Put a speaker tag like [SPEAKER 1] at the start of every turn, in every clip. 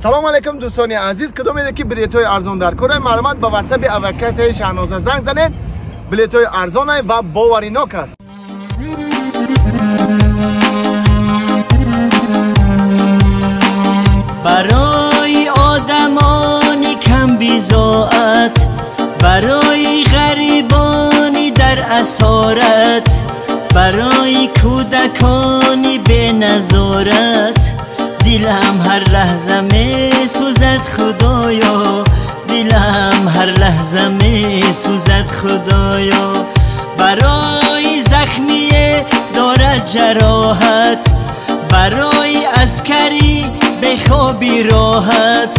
[SPEAKER 1] Салом алейкум дӯстони азиз, кадомеде ки билетҳои арзон дар кора, марҳамат ба ватсапи авиакассаи Шаҳноза занг занед. Билетҳои арзонай ва боваринок аст.
[SPEAKER 2] Барои одамони камбизоат, барои ғарибони дар асорат, барои кӯдакони беназорат, дилам ҳар лаҳза месӯзад Худоё, дилам ҳар лаҳза месӯзад Худоё. Барои захмие дорад ҷароҳат, барои аскарӣ бехоби роҳат,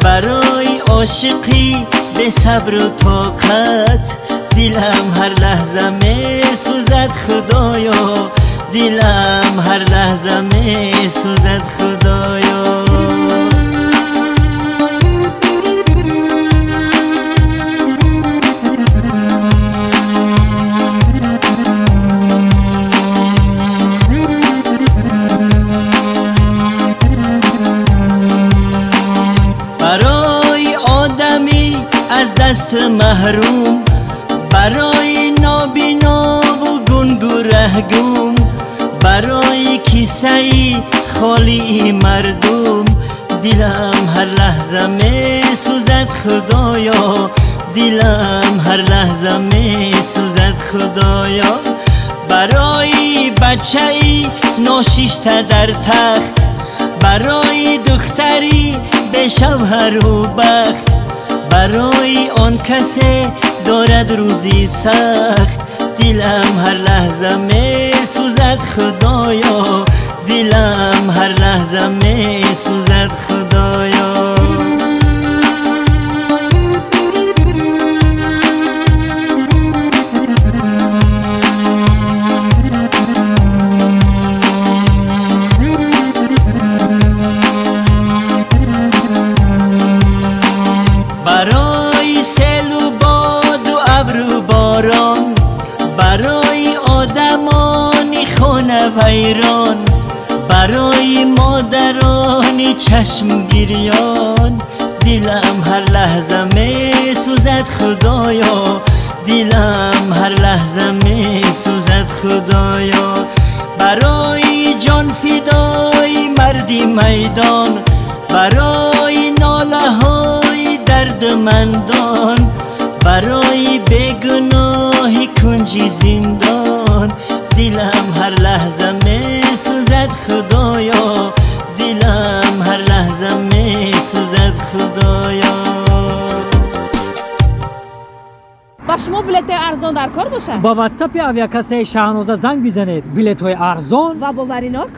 [SPEAKER 2] барои ошиқӣ бесабру тоқат, дилам ҳар лаҳза месӯзад Худоё, дилам ҳар лаҳза месӯзад Худоё. Барои одамӣ аз даст маҳрум, барои нобинову гунгу раҳгум, барои кисаи холии мардум, дилам ҳар лаҳза месӯзад Худоё, дилам ҳар лаҳза месӯзад Худоё. Барои бачаи ношишта дар тахт, барои духтари бешавҳару бахт, барои он касе дорад рӯзи сахт, дилам ҳар лаҳза месӯзад Худоё, дилам ҳар лаҳза месӯзад Худоё. Барои селу боду абру борон, барои одамони хона вайрон, барои модарони чашмгирён, дилам ҳар лаҳза месӯзад Худоё, дилам ҳар лаҳза месӯзад Худоё. Барои ҷонфидои марди майдон, барои нолаҳои дардмандон, барои бегуноҳи кунҷи зиндон, дилам ҳар лаҳза месӯзад Худоё, дилам ҳар лаҳза месӯзад Худоё.
[SPEAKER 3] Ба шумо билетҳои арзон дар кор бошад?
[SPEAKER 4] Ба ватсапи авиакассаи Шаҳноза занг бизанед. Билетҳои арзон
[SPEAKER 3] ва боваринок.